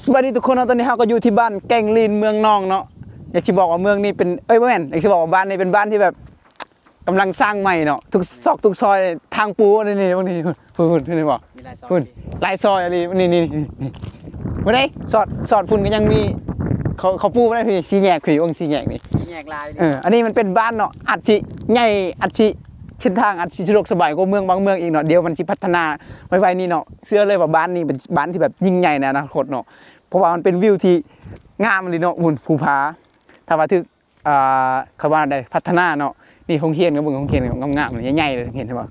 ສະບາຍດີທຸກຄົນເນາະ, ຕອນນີ້ເຮົາກໍຢູ່ທີ່ບ້ານແກ້ງລີນ ເມືອງນອງເນາະ. ຢາກຊິບອກວ່າເມືອງນີ້ເປັນ ເອີຍ ບໍ່ແມ່ນ, ຢາກຊິບອກວ່າບ້ານນີ້ເປັນບ້ານທີ່ແບບກຳລັງສ້າງໃໝ່ເນາະ, ທຸກຊອກທຸກຊອຍທາງປູ ນີ້ໆ ນີ້ ພຸ້ນໆ ເຫັນບໍ່? ມີຫຼາຍຊອຍ ພຸ້ນ ອີ່ຫຼີ ຫຼາຍຊອຍອີ່ຫຼີ ນີ້ໆ ພຸ້ນເດ້. ຊອດ ຊອດພຸ້ນກໍຍັງມີ ເຂົາ ເຂົາປູໄວ້ພີ້ ສີ່ແຍກພີ້ ເບິ່ງສີ່ແຍກນີ້ ສີ່ແຍກຫຼາຍ ເອີ ອັນນີ້ມັນເປັນບ້ານເນາະ, ອາດຊິໃຫຍ່ ອາດຊິ ເສັ້ນທາງອາດຊິສະດວກສະບາຍກວ່າເມືອງບາງເມືອງອີກເນາະ, ດຽວມັນຊິພັດທະນາໄວໆນີ້ເນາະ. ເຊື່ອເລີຍວ່າບ້ານນີ້ເປັນບ້ານທີ່ແບບຍິ່ງໃຫຍ່ໃນອະນາຄົດເນາະ, ເພາະວ່າມັນເປັນວິວທີ່ງາມອີ່ຫຼີເນາະ. ພຸ້ນ ພູຜາ ຖ້າວ່າຖືກ ອ່າ ເຂົາວ່າໄດ້ພັດທະນາເນາະ. ນີ້ໂຮງຮຽນ ກໍເບິ່ງໂຮງຮຽນງາມໆ ໃຫຍ່ໆ ເຫັນບໍ່?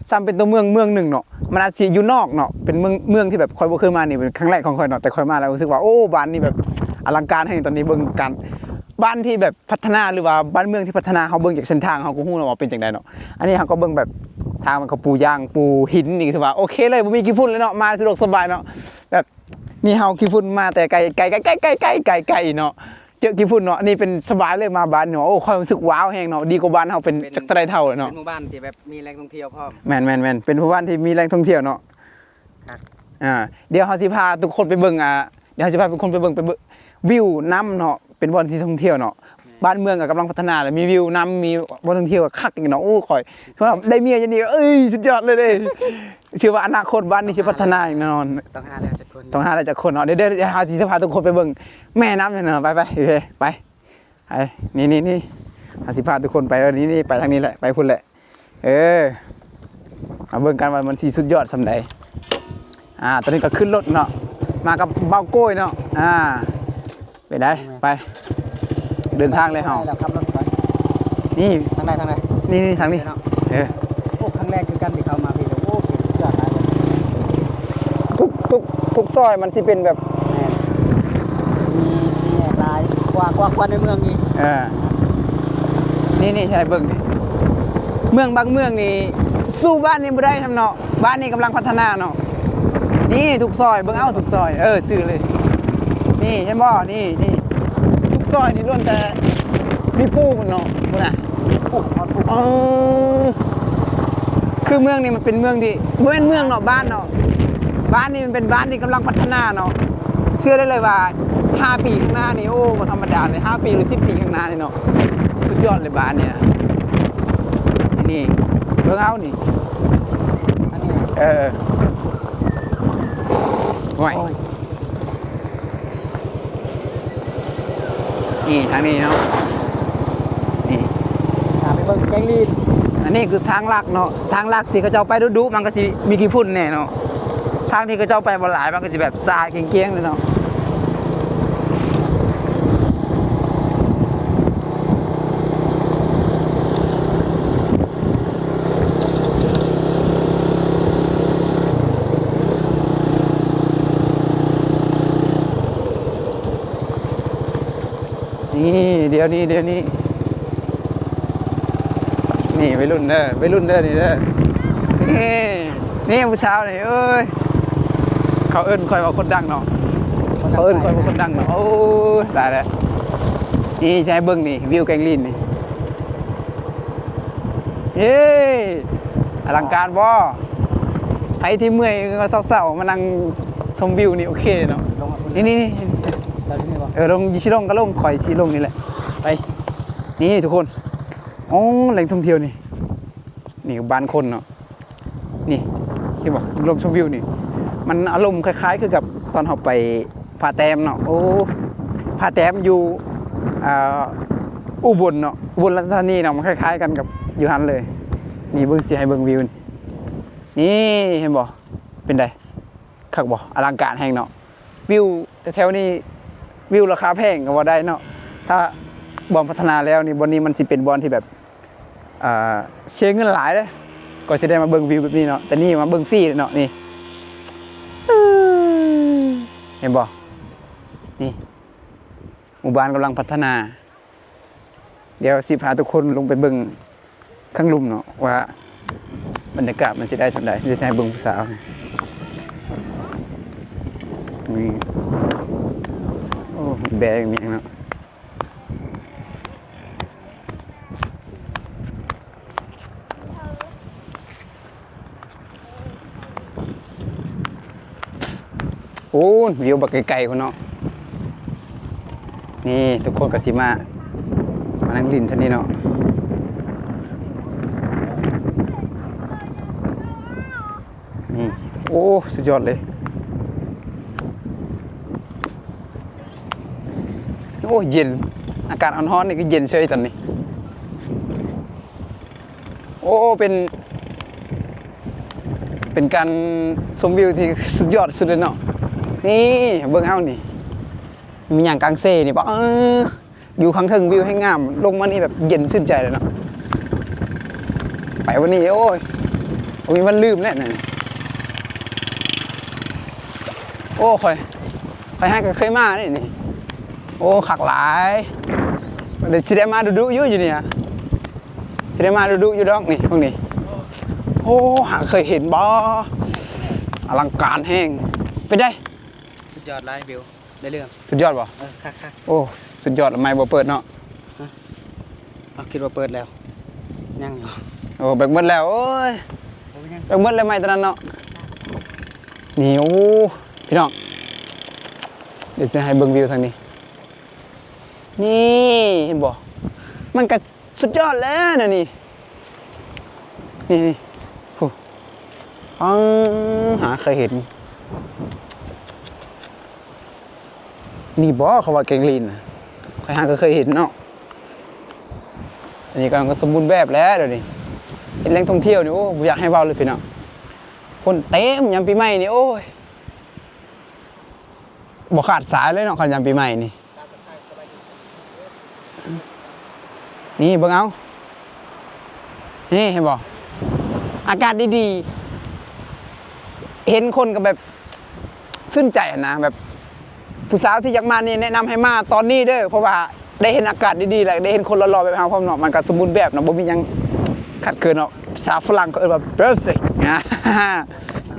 ຊ້ຳເປັນຕົວເມືອງເມືອງໜຶ່ງເນາະ, ມັນອາດຊິຢູ່ນອກເນາະ, ເປັນເມືອງ ເມືອງທີ່ແບບຂ້ອຍບໍ່ເຄີຍມານີ້ ເປັນຄັ້ງແລກຂອງຂ້ອຍເນາະ, ແຕ່ຂ້ອຍມາແລ້ວຮູ້ສຶກວ່າ ໂອ້ ບ້ານນີ້ແບບອະລັງການແຮງ. ຕອນນີ້ເບິ່ງການ ບ້ານທີ່ແບບພັດທະນາ ຫຼືວ່າບ້ານເມືອງທີ່ພັດທະນາ ເຮົາເບິ່ງຈາກເສັ້ນທາງ ເຮົາກໍຮູ້ແລ້ວວ່າເປັນຈັ່ງໃດເນາະ. ອັນນີ້ເຮົາກໍເບິ່ງແບບທາງມັນກໍປູຢາງ ປູຫີນ ນີ້ຖືວ່າໂອເຄເລີຍ, ບໍ່ມີຂີ້ຝຸ່ນເລີຍເນາະ, ມາສະດວກສະບາຍເນາະ. ແບບນີ້ເຮົາຂີ້ຝຸ່ນມາແຕ່ໄກ ໄກໆໆໆໆເນາະ. ເຈີຂີ້ຝຸ່ນເນາະ, ອັນນີ້ເປັນສະບາຍເລີຍມາບ້ານເນາະ. ໂອ້ ຂ້ອຍຮູ້ສຶກວ້າວແຮງເນາະ, ດີກວ່າບ້ານເຮົາເປັນ ເປັນ ຈັກເທົ່າໃດເທົ່າເນາະ. ເປັນໝູ່ບ້ານທີ່ແບບມີແຫຼ່ງທ່ອງທ່ຽວພ້ອມ. ແມ່ນໆໆ ເປັນໝູ່ບ້ານທີ່ມີແຫຼ່ງທ່ອງທ່ຽວເນາະ. ຄັກ ອ່າ ດຽວເຮົາຊິພາທຸກຄົນໄປເບິ່ງ ອ່າ ດຽວເຮົາຊິພາທຸກຄົນໄປເບິ່ງ ໄປເບິ່ງວິວນຳເນາະ, ເປັນບ່ອນທີ່ທ່ອງທ່ຽວເນາະ. ແມ່ນ ບ້ານເມືອງກໍກຳລັງພັດທະນາ ແລະ ມີວິວນຳ ມີບ່ອນທ່ອງທ່ຽວກໍຄັກອີກເນາະ. ໂອ້ ຂ້ອຍ ຖ້າໄດ້ເມຍຢ່າງນີ້ ເອີຍ ສຸດຍອດເລີຍເດ້. ເຊື່ອວ່າອະນາຄົດບ້ານນີ້ຊິພັດທະນາແນ່ນອນ. ຕ້ອງຫາແລ້ວຈັກຄົນ ຕ້ອງຫາແລ້ວຈັກຄົນເນາະ. ດຽວ ດຽວ ດຽວເຮົາຊິພາທຸກຄົນໄປເບິ່ງແມ່ນ້ຳເນາະ. ໄປ ໄປ ໄປ ໄປ ນີ້ ນີ້ ນີ້ ເຮົາຊິພາທຸກຄົນໄປ. ເອີ ນີ້ ນີ້ ໄປທາງນີ້ແຫຼະ ໄປພຸ້ນແຫຼະ. ເອີ ມາເບິ່ງກັນວ່າມັນຊິສຸດຍອດສ່ຳໃດ. ອ່າ ຕອນນີ້ກໍຂຶ້ນລົດເນາະ ມາກັບບ່າວໂກ້ຍເນາະ. ອ່າ ໄປໄດ້ ໄປ ເດີນທາງເລີຍເຮົາ. ແລ້ວຂັບລົດໄປ ນີ້ ທາງໃດ ທາງໃດ? ນີ້ ນີ້ ທາງນີ້ເນາະ. ເອີ ໂອ້ ຄັ້ງແລກຄືກັນທີ່ເຂົ້າມາພີ້. ໂອ້ ເປັນສຸດຍອດຫຼາຍເລີຍ. ທຸກ ທຸກ ທຸກຊອຍມັນຊິເປັນແບບ ແມ່ນ ມີສີ່ແຍກຫຼາຍ ກວ່າ ກວ່າ ກວ່າໃນເມືອງອີກ. ເອີ ນີ້ ນີ້ ໃຫ້ເບິ່ງນີ້ ເມືອງບາງເມືອງນີ້ສູ້ບ້ານນີ້ບໍ່ໄດ້ຊ້ຳເນາະ. ບ້ານນີ້ກຳລັງພັດທະນາເນາະ. ນີ້ທຸກຊອຍ ເບິ່ງເອົາທຸກຊອຍ ເອີ ຊື່ເລີຍ. ນີ້ເຫັນບໍ່? ນີ້ ນີ້ ທຸກຊອຍນີ້ລ້ວນແຕ່ມີປູພຸ້ນເນາະ ພຸ້ນນະ. ເອີ ຄືເມືອງນີ້ມັນເປັນເມືອງທີ່ ບໍ່ແມ່ນເມືອງເນາະ ບ້ານເນາະ. ບ້ານນີ້ມັນເປັນບ້ານທີ່ກຳລັງພັດທະນາເນາະ. ເຊື່ອໄດ້ເລີຍວ່າຫ້າປີຂ້າງໜ້ານີ້ ໂອ້ ບໍ່ທຳມະດາເລີຍ. ຫ້າປີ ຫຼື ສິບປີຂ້າງໜ້ານີ້ເນາະ ສຸດຍອດເລີຍບ້ານນີ້ນະ. ນີ້ ເບິ່ງເອົານີ້ ອັນນີ້ ເອີ ໂອ້ຍ ໂອ້ຍ ນີ້ທາງນີ້ເນາະ. ນີ້ ພາໄປເບິ່ງແກ້ງລີນ. ອັນນີ້ຄືທາງຫຼັກເນາະ, ທາງຫຼັກທີ່ເຂົາເຈົ້າໄປດຸໆ ມັນກໍຊິມີຂີ້ຝຸ່ນແດ່ເນາະ. ທາງທີ່ເຂົາເຈົ້າໄປບໍ່ຫຼາຍ ມັນກໍຊິແບບສະອາດກ້ຽງໆເລີຍເນາະ. ນີ້ ດຽວນີ້ ດຽວນີ້ ນີ້ໄວລຸ້ນເດີ ໄວລຸ້ນເດີ ນີ້ເດີ. ນີ້ ນີ້ຜູ້ສາວນີ້ ເອີຍ ເຂົາເອີ້ນຂ້ອຍວ່າຄົນດັງເນາະ, ເຂົາເອີ້ນຂ້ອຍວ່າຄົນດັງເນາະ. ໂອ້ຍ ຕາຍແລ້ວ. ນີ້ຊິໃຫ້ເບິ່ງນີ້ ວິວແກ້ງລີນນີ້. ເອີ ອະລັງການບໍ່? ໃຜທີ່ເມື່ອຍເຊົາໆ ມານັ່ງຊົມວິວນີ້ໂອເຄເນາະ. ນີ້ໆໆ ເອີ ລົງ ຊິລົງກໍລົງ ຂ້ອຍຊິລົງນີ້ແຫຼະ. ໄປ ນີ້ທຸກຄົນ ໂອ້ ແຫຼ່ງທ່ອງທ່ຽວນີ້ ນີ້ບ້ານຄົນເນາະ. ນີ້ ເຫັນບໍ່? ລົມຊົມວິວນີ້ ມັນອາລົມຄ້າຍໆຄືກັບຕອນເຮົາໄປຜາແຕ້ມເນາະ. ໂອ້ ຜາແຕ້ມຢູ່ ອ່າ ອຸບົນເນາະ ອຸບົນລາຊະທານີເນາະ, ມັນຄ້າຍໆກັນກັບຢູ່ຫັ້ນເລີຍ. ນີ້ເບິ່ງ ຊິໃຫ້ເບິ່ງວິວ ນີ້ເຫັນບໍ່? ເປັນໃດ? ຄັກບໍ່? ອະລັງການແຮງເນາະ. ວິວແຖວໆນີ້ ວິວລາຄາແພງກໍວ່າໄດ້ເນາະ. ຖ້າບ່ອນພັດທະນາແລ້ວນີ້ ບ່ອນນີ້ມັນຊິເປັນບ່ອນທີ່ແບບ ອ່າ ເສຍເງິນຫຼາຍເດ້ ກໍຊິໄດ້ມາເບິ່ງວິວແບບນີ້ເນາະ. ແຕ່ນີ້ມາເບິ່ງຟຣີເນາະ. ນີ້ ເຫັນບໍ່? ນີ້ ໝູ່ບ້ານກຳລັງພັດທະນາ. ດຽວຊິພາທຸກຄົນລົງໄປເບິ່ງຂ້າງລຸ່ມເນາະ ວ່າບັນຍາກາດມັນຊິໄດ້ສ່ຳໃດ. ດຽວຊິໃຫ້ເບິ່ງຜູ້ສາວນີ້ ໂອ້ ແບກອີ່ຫຍັງເນາະ. ໂ ໂອ້ ວິວບັກໄກໆພຸ້ນເນາະ. ນີ້ທຸກຄົນກໍຊິມາ ມານັ່ງຫຼິ້ນແຖວນີ້ເນາະ. ນີ້ ໂອ້ ສຸດຍອດເລີຍ. ໂອ້ ເຢັນ ອາກາດຮ້ອນໆ ນີ້ກໍເຢັນເສີຍຕອນນີ້. ໂອ້ ເປັນ ເປັນການຊົມວິວທີ່ສຸດຍອດສຸດເລີຍເນາະ. ນີ້ເບິ່ງເອົານີ້ ມີຫຍັງກາງເຊນີ້ປະ ເອີ ຢູ່ຂ້າງເທິງວິວແຮງງາມ ລົງມານີ້ແບບເຢັນຊື່ນໃຈເລີຍເນາະ. ໄປວັນນີ້ ໂອ້ຍ ບໍ່ມີວັນລືມແລ້ວນີ້. ໂອ້ ຂ້ອຍ ຂ້ອຍຫາກໍເຄີຍມາເດ້ນີ້. ໂອ້ ຄັກຫຼາຍ ດຽວຊິໄດ້ມາດຸໆຢູ່ ຢູ່ນີ້ ຊິໄດ້ມາດຸໆຢູ່ດອກນີ້ ພວກນີ້. ໂອ້ ຫາເຄີຍເຫັນບໍ່ ອະລັງການແຮງ. ເປັນໃດ? ສຸດຍອດຫຼາຍ ວິວ ໄດ້ເລື່ອງ. ສຸດຍອດບໍ່? ເອີ ຄັກໆ. ໂອ້ ສຸດຍອດ ໄມບໍ່ເປີດເນາະ. ເຮົາຄິດວ່າເປີດແລ້ວ ຍັງຢູ່. ໂອ້ ແບັດໝົດແລ້ວ ໂອ້ຍ ບໍ່ເປັນຫຍັງ ແບັດໝົດແລ້ວ ໄມຕອນນັ້ນເນາະ. ນີ້ ໂອ້ ພີ່ນ້ອງ ດຽວຊິໃຫ້ເບິ່ງວິວທາງນີ້. ນີ້ ເຫັນບໍ່ ມັນກະສຸດຍອດແລ້ວນະນີ້. ນີ້ໆ ໂອ້ ຫາເຄີຍເຫັນ. ນີ້ບໍ່ ເຂົາວ່າແກງລີນນະ ຂ້ອຍຫາກໍເຄີຍເຫັນເນາະ. ອັນນີ້ກຳລັງສມບູນແບບແລ້ວດຽວນີ້ ເຮັດແຫຼ່ງທ່ອງທ່ຽວນີ້ ໂອ້ ບໍ່ຢາກໃຫ້ເວົ້າເລີຍພີ່ນ້ອງ. ຄົນເຕັມຍາມປີໃໝ່ນີ້ ໂອ້ຍ ບໍ່ຂາດສາຍເລີຍເນາະ ຄັນຍາມປີໃໝ່ນີ້. ນີ້ເບິ່ງເອົາ ນີ້ເຫັນບໍ່ ອາກາດດີໆ ເຫັນຄົນກໍແບບຊື່ນໃຈຫັ້ນນະ. ແບບຜູ້ສາວທີ່ຢາກມານີ້ ແນະນຳໃຫ້ມາຕອນນີ້ເດີ ເພາະວ່າໄດ້ເຫັນອາກາດດີໆ ແລະ ໄດ້ເຫັນຄົນຫຼໍ່ໆແບບເຮົາພ້ອມເນາະ. ມັນກໍສົມບູນແບບເນາະ ບໍ່ມີຫຍັງຂັດເຂີນເນາະ. ພາສາຝຣັ່ງເຂົາເອີ້ນວ່າ perfect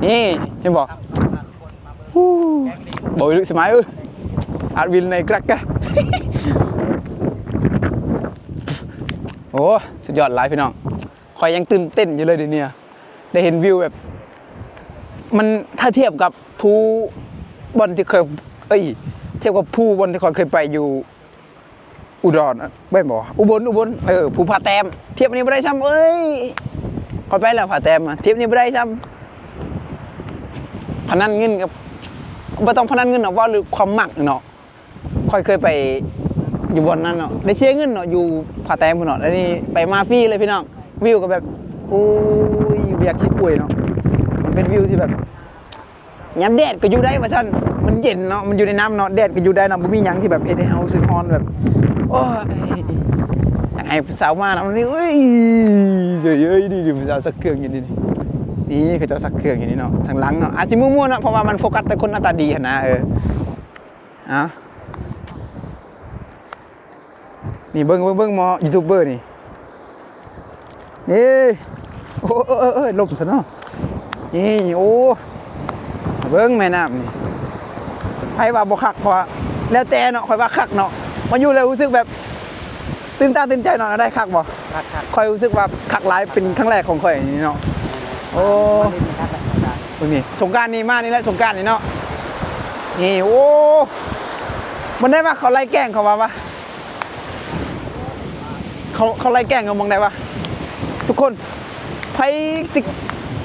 ນີ້ ເຫັນບໍ່. ຮູ້ ບໍ່ລຶກສະໄໝເອີຍ ອາດວິນໃນກຣັກກະ. ໂອ້ ສຸດຍອດຫຼາຍພີ່ນ້ອງ ຂ້ອຍຍັງຕື່ນເຕັ້ນຢູ່ເລີຍດຽວນີ້ ໄດ້ເຫັນວິວແບບ ມັນຖ້າທຽບກັບພູ ບ່ອນທີ່ເຄີຍ ເອີຍ ທຽບກັບພູບ່ອນທີ່ຂ້ອຍເຄີຍໄປຢູ່ ອຸດອນ ແມ່ນບໍ່ ອຸບົນ ອຸບົນ ເອີ ພູຜາແຕ້ມ ທຽບອັນນີ້ບໍ່ໄດ້ຊ້ຳເອີຍ. ຂ້ອຍໄປແລ້ວຜາແຕ້ມ ທຽບນີ້ບໍ່ໄດ້ຊ້ຳ. ພະນັນເງິນກັບ ບໍ່ຕ້ອງພະນັນເງິນດອກ ເວົ້າເລື່ອງຄວາມມັກເນາະ. ຂ້ອຍເຄີຍໄປຢູ່ບ່ອນນັ້ນເນາະ ໄດ້ເສຍເງິນເນາະ ຢູ່ຜາແຕ້ມພຸ້ນເນາະ. ແລ້ວນີ້ໄປມາຟຣີເລີຍພີ່ນ້ອງ ວິວກໍແບບ ໂອ້ຍ ບໍ່ຢາກຊິອວຍເນາະ. ມັນເປັນວິວທີ່ແບບ ຍາມແດດກໍຢູ່ໄດ້ວ່າຊັ້ນ ມັນເຢັນເນາະ ມັນຢູ່ໃນນ້ຳເນາະ ແດດກໍຢູ່ໄດ້ເນາະ ບໍ່ມີຫຍັງທີ່ແບບເຮັດໃຫ້ເຮົາຮູ້ສຶກຮ້ອນແບບ ໂອ້ຍ ຢາກໃຫ້ຜູ້ສາວມານຳນີ້. ເອີຍ ເອີຍ ນີ້ ນີ້ ຜູ້ສາວຊັກເຄື່ອງຢູ່ນີ້ ນີ້ ນີ້ເຂົາເຈົ້າຊັກເຄື່ອງຢູ່ນີ້ເນາະ ທາງຫຼັງເນາະ. ອາດຊິມົວໆເນາະ ເພາະວ່າມັນໂຟກັສແຕ່ຄົນໜ້າຕາດີຫັ້ນນະ. ເອີ ເອົາ ນີ້ເບິ່ງ ເບິ່ງ ເບິ່ງໝໍຢູທູບເບີນີ້ ນີ້ ໂອ້ ເອີ ເອີ ເອີ ລົມຊະເນາະ. ນີ້ ໂອ້ ເບິ່ງແມ່ນ້ຳນີ້ ໃຜວ່າບໍ່ຄັກ ເພາະວ່າແລ້ວແຕ່ເນາະ ຂ້ອຍວ່າຄັກເນາະ. ມາຢູ່ແລ້ວຮູ້ສຶກແບບຕື່ນຕາຕື່ນໃຈເນາະ. ໄດ້ຄັກບໍ່? ຄັກໆ ຂ້ອຍຮູ້ສຶກວ່າຄັກຫຼາຍ ເປັນຄັ້ງແລກຂອງຂ້ອຍນີ້ເນາະ. ໂອ້ ມາຫຼິ້ນຄັກແລ້ວ ສົງການ ເບິ່ງນີ້ ສົງການນີ້ມານີ້ແຫຼະ ສົງການນີ້ເນາະ. ນີ້ ໂອ້ ມັນໄດ້ວ່າເຂົາໄລ່ແກ້ງ ເຂົາວ່າ ວ່າ ເຂົາ ເຂົາໄລ່ແກ້ງກັນໝ່ອງໃດວະ ທຸກຄົນ? ໃຜທີ່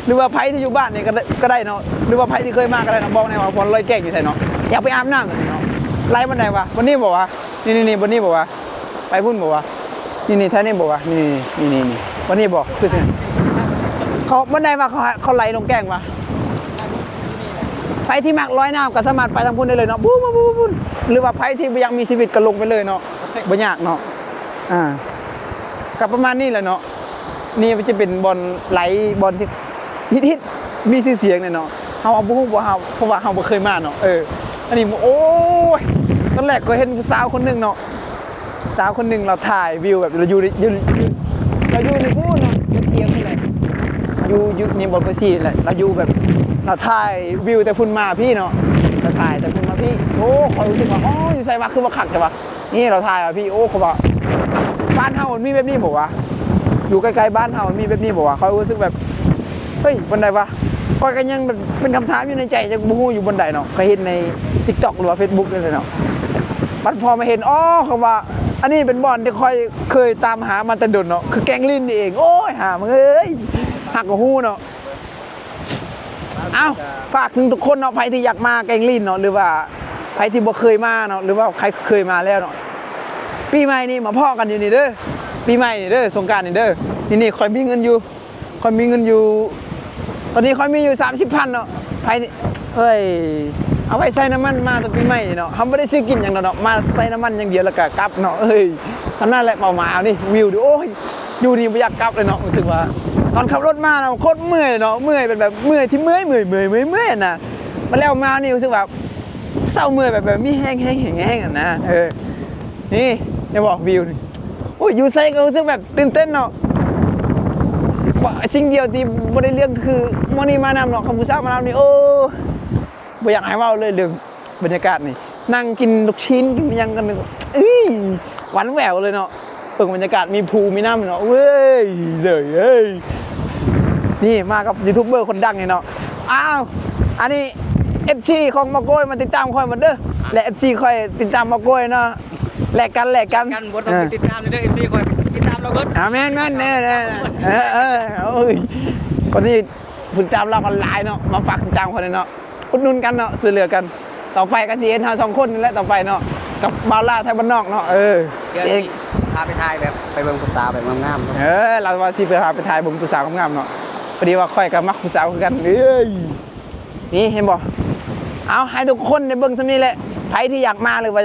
ຫຼືວ່າໃຜທີ່ຢູ່ບ້ານນີ້ກໍໄດ້ ກໍໄດ້ເນາະ ຫຼືວ່າໃຜທີ່ເຄີຍມາກໍໄດ້ເນາະ ບອກແດ່ວ່າບ່ອນໄລ່ແກ້ງຢູ່ໃສເນາະ. ຢາກໄປອາບນ້ຳແບບນີ້ເນາະ. ໄລ່ບ່ອນໃດວະ? ບ່ອນນີ້ບໍ່ວະ? ນີ້ໆໆ ບ່ອນນີ້ບໍ່ວະ? ໄປພຸ້ນບໍ່ວະ? ນີ້ໆ ແຖວນີ້ບໍ່ວະ? ນີ້ໆໆ ບ່ອນນີ້ບໍ່? ຄືຊິ ເຂົາ ບ່ອນໃດວະ? ເຂົາ ເຂົາໄລ່ລົງແກ້ງວະ? ໃຜທີ່ມັກລອຍນ້ຳກໍສາມາດໄປທາງພຸ້ນໄດ້ເລີຍເນາະ ປູ້ນໆ ຫຼືວ່າໃຜທີ່ບໍ່ຢາກມີຊີວິດກໍລົງໄປເລີຍເນາະ ບໍ່ຍາກເນາະ. ອ່າ ກໍປະມານນີ້ແຫຼະເນາະ. ນີ້ມັນຈະເປັນບ່ອນໄຫຼ ບ່ອນທີ່ຮິດໆ ມີຊື່ສຽງແຫຼະເນາະ. ເຮົາ ເຮົາບໍ່ຮູ້ ເພາະເຮົາ ເພາະວ່າເຮົາບໍ່ເຄີຍມາເນາະ. ເອີ ອັນນີ້ ໂອ້ຍ ຕອນແລກຂ້ອຍເຫັນຜູ້ສາວຄົນໜຶ່ງເນາະ ສາວຄົນໜຶ່ງລາວຖ່າຍວິວແບບ ລາວຢູ່ໃນ ຢູ່ ຢູ່ ລາວຢູ່ໃນພູ້ນເນາະ ຢູ່ທຽງນີ້ແຫຼະ ຢູ່ ຢູ່ນີ້ ບ່ອນກວຍຊີນີ້ແຫຼະ. ລາວຢູ່ແບບ ລາວຖ່າຍວິວແຕ່ພຸ້ນມາພີ້ເນາະ ລາວຖ່າຍແຕ່ພຸ້ນມາພີ້. ໂອ້ ຂ້ອຍຮູ້ສຶກວ່າ ໂອ້ ຢູ່ໃສວະ ຄືວ່າຄັກແທ້ວະ. ນີ້ລາວຖ່າຍວ່າພີ້ ໂອ້ ຂ້ອຍວ່າ ບ້ານເຮົາມັນມີແບບນີ້ບໍ່ວະ? ຢູ່ໃກ້ໆບ້ານເຮົາມັນມີແບບນີ້ບໍ່ວະ? ຂ້ອຍຮູ້ສຶກແບບ ເຮີ້ຍ ບ່ອນໃດວະ? ຂ້ອຍກໍຍັງແບບເປັນຄຳຖາມຢູ່ໃນໃຈ ຈັກບໍ່ຮູ້ຢູ່ບ່ອນໃດເນາະ. ຂ້ອຍເຫັນໃນ TikTok ຫຼືວ່າ Facebook ນີ້ແຫຼະເນາະ. ບັດພໍມາເຫັນ ອໍ ເຂົາວ່າ ອັນນີ້ເປັນບ່ອນທີ່ຂ້ອຍເຄີຍຕາມຫາມາແຕ່ດົນເນາະ ຄືແກງລິ້ນນີ້ເອງ. ໂອ້ຍ ຫາມເອີຍ ຫາກກໍຮູ້ເນາະ. ເອົ້າ ຝາກເຖິງທຸກຄົນເນາະ ໃຜທີ່ຢາກມາແກງລິ້ນເນາະ ຫຼືວ່າໃຜທີ່ບໍ່ເຄີຍມາເນາະ ຫຼືວ່າໃຜເຄີຍມາແລ້ວເນາະ ປີໃໝ່ນີ້ມາພໍ້ກັນຢູ່ນີ້ເດີ. ປີໃໝ່ນີ້ເດີ ສົງການນີ້ເດີ. ນີ້ໆ ຂ້ອຍມີເງິນຢູ່ ຂ້ອຍມີເງິນຢູ່ ຕອນນີ້ຂ້ອຍມີຢູ່ສາມສິບພັນເນາະ. ໃຜ ເອີຍ ເອົາໄວ້ໃສ່ນ້ຳມັນມາຕອນປີໃໝ່ນີ້ເນາະ. ເຮົາບໍ່ໄດ້ຊື້ກິນຫຍັງດອກເນາະ ມາໃສ່ນ້ຳມັນຢ່າງດຽວແລ້ວກໍກັບເນາະ. ເອີຍ ສ່ຳນັ້ນແຫຼະ ເປົ້າໝາຍເຮົານີ້. ວິວເດີ ໂອ້ຍ ຢູ່ນີ້ບໍ່ຢາກກັບເລີຍເນາະ. ຮູ້ສຶກວ່າຕອນຂັບລົດມານະ ໂຄດເມື່ອຍເນາະ ເມື່ອຍ ເປັນແບບເມື່ອຍທີ່ເມື່ອຍ ເມື່ອຍ ເມື່ອຍ ເມື່ອຍ ເມື່ອຍນະ. ມາແລ້ວມານີ້ຮູ້ສຶກວ່າເຊົາເມື່ອຍ ແບບ ແບບມີແຮງ ແຮງ ແຮງ ແຮງຫັ້ນນະ. ເອີ ນີ້ ເຫັນບໍ່ ວິວນີ້. ໂອ້ຍ ຢູ່ໃສກໍຮູ້ສຶກແບບຕື່ນເຕັ້ນເນາະ. ວ່າ ສິ່ງດຽວທີ່ບໍ່ໄດ້ເລື່ອງຄືມື້ນີ້ມານຳເນາະ ຄັນຜູ້ສາວມານຳນີ້ ໂອ້ ບໍ່ຢາກໃຫ້ເວົ້າເລີຍເລື່ອງບັນຍາກາດນີ້. ນັ່ງກິນລູກຊີ້ນ ກິນຫຍັງກັນ ເອີຍ ຫວັ່ນແຫວວເລີຍເນາະ. ເບິ່ງບັນຍາກາດ ມີພູມີນ້ຳເນາະ ເວີຍ ເອີຍ ເອີຍ. ນີ້ມາກັບຢູທູບເບີຄົນດັງນີ້ເນາະ. ອ້າວ ອັນນີ້ ເອັຟຊີ ຂອງໝໍໂກ້ຍມາຕິດຕາມຂ້ອຍໝົດເດີ ແລະ ເອັຟຊີ ຂ້ອຍຕິດຕາມໝໍໂກ້ຍເນາະ. ແລກກັນ ແລກກັນ ກັນ ບໍ່ຕ້ອງໄປຕິດຕາມເດີ ເອັຟຊີ ຂ້ອຍຕິດຕາມລາວເບິດ. ອ່າ ແມ່ນໆ ເອີ ເອີ ເອີ ໂອ້ຍ ຄົນນີ້ຜູ້ຕິດຕາມລາວກໍຫຼາຍເນາະ ມາຝາກຕິດຕາມຂ້ອຍແດ່ເນາະ. ອຸດໜູນກັນເນາະ ຊ່ວຍເຫຼືອກັນ. ຕໍ່ໄປກໍຊິເຫັນເຮົາສອງຄົນນີ້ແຫຼະ ຕໍ່ໄປເນາະ ກັບບ່າວລາໄທບ້ານນອກເນາະ. ເອີ ດຽວຊິພາໄປຖ່າຍແບບ ໄປເບິ່ງຜູ້ສາວແບບງາມໆເນາະ. ເອີ ລາວວ່າຊິໄປຫາໄປຖ່າຍເບິ່ງຜູ້ສາວງາມໆເນາະ. ພໍດີວ່າຂ້ອຍກໍມັກຜູ້ສາວຄືກັນ. ເອີຍ ນີ້ເຫັນບໍ່? ເອົາ ໃຫ້ທຸກຄົນໄດ້ເບິ່ງສ່ຳນີ້ແຫຼະ. ໃຜທີ່ຢາກມາ ຫຼືວ່າ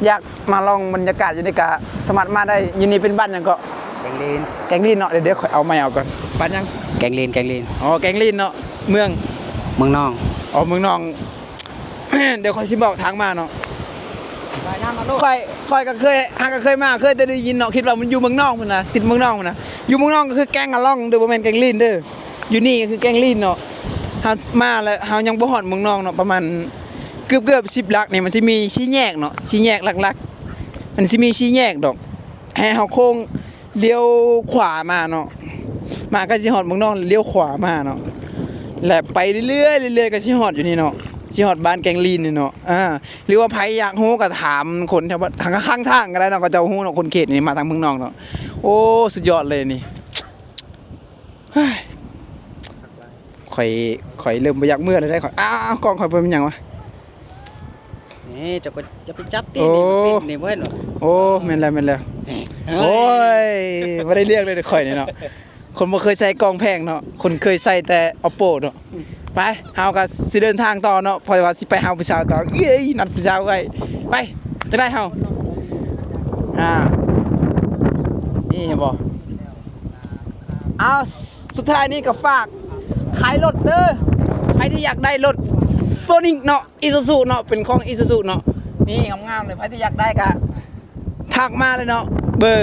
ຢາກມາລອງບັນຍາກາດຢູ່ນີ້ກະສາມາດມາໄດ້. ຢູ່ນີ້ເປັນບ້ານຫຍັງເກາະ? ແກງລີນ ແກງລີນເນາະ. ດຽວ ດຽວຂ້ອຍເອົາໄມເອົາກ່ອນ. ບ້ານຫຍັງ? ແກງລີນ ແກງລີນ. ອໍ ແກງລີນເນາະ ເມືອງ ເມືອງນອງ. ອໍ ເມືອງນອງ. ດຽວຂ້ອຍຊິບອກທາງມາເນາະ. ຂ້ອຍ ຂ້ອຍກໍເຄີຍ ຫາກໍເຄີຍມາ ເຄີຍແຕ່ໄດ້ຍິນເນາະ ຄິດວ່າມັນຢູ່ເມືອງນອງພຸ້ນນະ ຕິດເມືອງນອງພຸ້ນນະ. ຢູ່ເມືອງນອງກໍຄືແກງອາລອງເດີ ບໍ່ແມ່ນແກງລີນເດີ. ຢູ່ນີ້ກໍຄືແກງລີນເນາະ. ເຮົາມາແລ້ວ ເຮົາຍັງບໍ່ຮອດເມືອງນອງເນາະ ປະມານເກືອບໆສິບຫຼັກນີ້ ມັນຊິມີສີ່ແຍກເນາະ ສີ່ແຍກຫຼັກໆ ມັນຊິມີສີ່ແຍກດອກ. ໃຫ້ເຮົາໂຄ້ງລ້ຽວຂວາມາເນາະ ມາໃກ້ຊິຮອດເມືອງນອງ ລ້ຽວຂວາມາເນາະ ແລະ ໄປເລື້ອຍໆ ເລື້ອຍໆ ກໍຊິຮອດຢູ່ນີ້ເນາະ ຊິຮອດບ້ານແກງລີນນີ້ເນາະ. ອ່າ ຫຼືວ່າໃຜຢາກຮູ້ກໍຖາມຄົນແຖວບ້ານ ທາງຂ້າງທາງກໍໄດ້ເນາະ ເຂົາເຈົ້າຮູ້ເນາະ ຄົນເຂດນີ້ມາທາງເມືອງນອງເນາະ. ໂອ້ ສຸດຍອດເລີຍນີ້. ຂ້ອຍ ຂ້ອຍເລີ່ມບໍ່ຢາກເມືອແລ້ວເດ້ຂ້ອຍ. ອ້າວ ກ້ອງຂ້ອຍເປັນຫຍັງວະ? ນີ້ ເຈົ້າກໍຈະໄປຈັບຕິ ໂອ້ ນີ້ ມັນຕິດນີ້ ບໍ່ເຫັນຫວາ? ໂອ້ ແມ່ນແລ້ວ ແມ່ນແລ້ວ. ນີ້ ໂອ້ຍ ບໍ່ໄດ້ເລື່ອງເລີຍຂ້ອຍນີ້ເນາະ. ຄົນບໍ່ເຄີຍໃຊ້ກ້ອງແພງເນາະ ຄົນເຄີຍໃຊ້ແຕ່ Oppo ເນາະ. ໄປ ເຮົາກໍຊິເດີນທາງຕໍ່ເນາະ ເພາະວ່າຊິໄປຫາຜູ້ສາວຕໍ່. ເອີຍ ນັດຜູ້ສາວໄວ້. ໄປ ຈັ່ງໃດເຮົາ? ອ່າ ນີ້ເຫັນບໍ່? ເອົາ ສຸດທ້າຍນີ້ກໍຝາກຂາຍລົດເດີ ໃຜທີ່ຢາກໄດ້ລົດ Sonic ເນາະ Isuzu ເນາະ ເປັນຂອງ Isuzu ເນາະ. ນີ້ງາມໆເລີຍ ໃຜທີ່ຢາກໄດ້ກໍທັກມາເລີຍເນາະ. ເບີ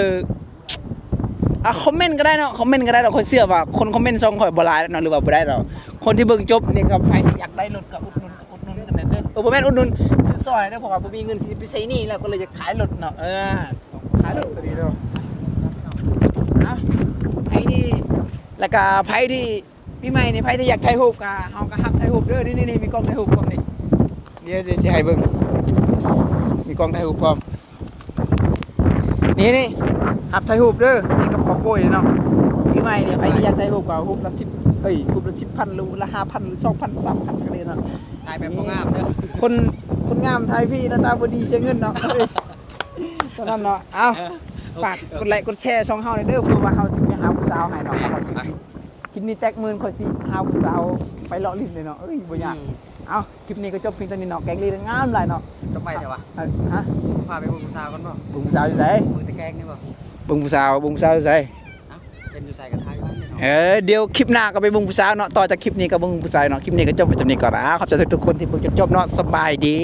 ອ່າ ຄອມເມັນກໍໄດ້ເນາະ ຄອມເມັນກໍໄດ້ດອກ. ຂ້ອຍເຊື່ອວ່າຄົນຄອມເມັນຊ່ອງຂ້ອຍບໍ່ຫຼາຍດອກເນາະ ຫຼືວ່າບໍ່ໄດ້ດອກ. ຄົນທີ່ເບິ່ງຈົບນີ້ກໍໃຜທີ່ຢາກໄດ້ລົດກໍອຸດໜູນ ອຸດໜູນກັນແດ່ເດີ. ເອີ ບໍ່ແມ່ນອຸດໜູນ ຊື້ຊ່ອຍເດີ ເພາະວ່າບໍ່ມີເງິນຊິໄປໃຊ້ໜີ້ແລ້ວ ກໍເລີຍຢາກຂາຍລົດເນາະ. ເອີ ຂາຍລົດກໍດີເນາະ. ເອົາ ໃຜທີ່ ແລ້ວກໍໃຜທີ່ ປີໃໝ່ນີ້ ໃຜທີ່ຢາກຖ່າຍຮູບກໍ ເຮົາກໍຮັບຖ່າຍຮູບເດີ. ນີ້ໆ ມີກ້ອງຖ່າຍຮູບກ້ອງນີ້ ດຽວ ດຽວຊິໃຫ້ເບິ່ງ ມີກ້ອງຖ່າຍຮູບພ້ອມ. ນີ້ໆ ຮັບຖ່າຍຮູບເດີ ມີກະເປົາໂປ້ຍເນາະ. ປີໃໝ່ນີ້ ໃຜທີ່ຢາກຖ່າຍຮູບກໍຮູບລະສິບ ເອີຍ ຮູບລະສິບພັນ ຫຼືລະຫ້າພັນ ຫຼືສອງພັນ ສາມພັນກໍໄດ້ເນາະ. ຖ່າຍແບບບໍ່ງາມເດີ ຄົນ ຄົນງາມຖ່າຍຟຣີ ໜ້າຕາບໍ່ດີເສຍເງິນເນາະ. ເທົ່ານັ້ນເນາະ. ເອົາ ເອີ ຝາກກົດໄລກົດແຊຊ່ອງເຮົາແດ່ເດີ ເພື່ອວ່າເຮົາຊິໄປຫາຜູ້ສາວໃຫ້ເນາະ. ຄລິບນີ້ແຕກໝື່ນ ຂ້ອຍຊິຫາຜູ້ສາວໄປເລາະຫຼິ້ນເລີຍເນາະ. ເອີຍ ບໍ່ຍາກ. ເອົາ ຄລິບນີ້ກໍຈົບພຽງເທົ່ານີ້ເນາະ. ແກງລີນງາມຫຼາຍເນາະ. ຕ້ອງໄປແທ້ວະ? ເອີ ຮະ? ຊິພາໄປເບິ່ງຜູ້ສາວກ່ອນບໍ່? ເບິ່ງຜູ້ສາວຢູ່ໃສ? ເບິ່ງແຕ່ແກງນີ້ບໍ່? ເບິ່ງຜູ້ສາວ ເບິ່ງຜູ້ສາວຢູ່ໃສ? ເອົ້າ ເຫັນຢູ່ໃສກໍຖ່າຍຢູ່ຫັ້ນເນາະ. ເອີ ດຽວຄລິບໜ້າກໍໄປເບິ່ງຜູ້ສາວເນາະ. ຕໍ່ຈາກຄລິບນີ້ກໍເບິ່ງຜູ້ສາວເນາະ. ຄລິບນີ້ກໍຈົບໄວ້ສ່ຳນີ້ກ່ອນ. ອາ ຂອບໃຈທຸກໆຄົນທີ່ເບິ່ງຈົນຈົບເນາະ. ສະບາຍດີ.